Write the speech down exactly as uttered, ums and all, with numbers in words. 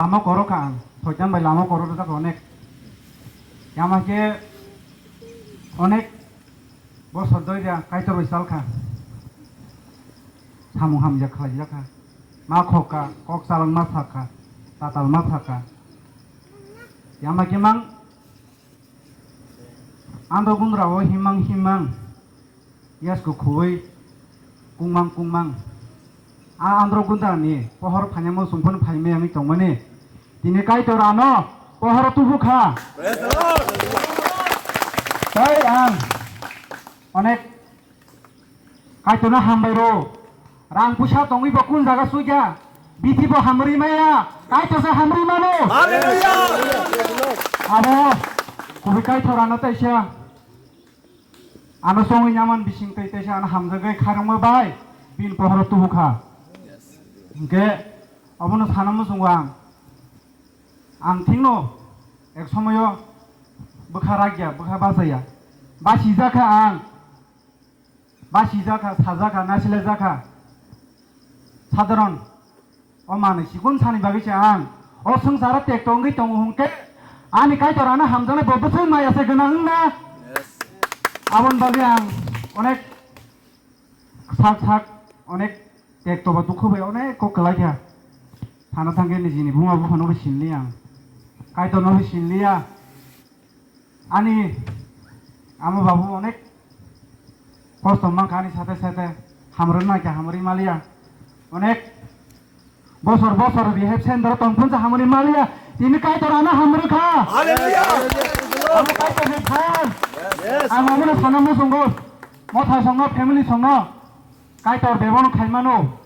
Lama korok kha ang, Soitan bai lama korok rwjak kha onek. Yama khe onek bosor doi ya Kaitor bai chal kha. Samung hamya khlaijak kha. Ma khok kha, kok chalangma sak kha, tatalma sak kha. Yama khe mang Andro gundra o himang himang, yasku khuwi kungmang kungmang. A andro gundra ni pohor phainamo sungphun phaimai wngwi tongmani. Tini Kaitor ano pohor tubu kha. Praise the Lord. Tai ang onek Kaitorno hambai rw. Rang puisa tongwi bo kun jaga sugya. Bithi bo hamri maya. Kaitor se hamri mano. Hallelujah. Abo kubui Kaitor ano taisa. Ano songwi nyaman bising tei taisa ano hamjagwi khairokma bai. Bin pohoro tubu kha. Hingke abono sana muchungo ang. Ang thingno ek somoyo bwkha rakya, bwkha bachaya. Basijakha ang. Basijakha, sajakha, naisilajakha. Sadharon, o manwi sikun sani bagwi se ang o swngcharo tekto wngwi tongo hwnkhe, ani Kaitor ano hamjaknai bo bwswk maya se gwnang wngna. Aboni bagwi ang onek sak sak, onek tekto ba dukhu bai onek kok kwlai kha. Thana thangkhe nijini buma buphano bo sinliya ang. Kaitorno bo sinliya. Ani ama babu onek kosto mankha ani sate sate, hamrwna khe hamrwi maliya. Onek bosor bosor rehab center tongphunsa hamrwi maliya. Tini Kaitor ano hamrwkha. Hallelujah. Abo Kaitorni phan. Yes. Ang abono sana muchungo. Mothai songno, family songno. Kaitor bebono khaimano.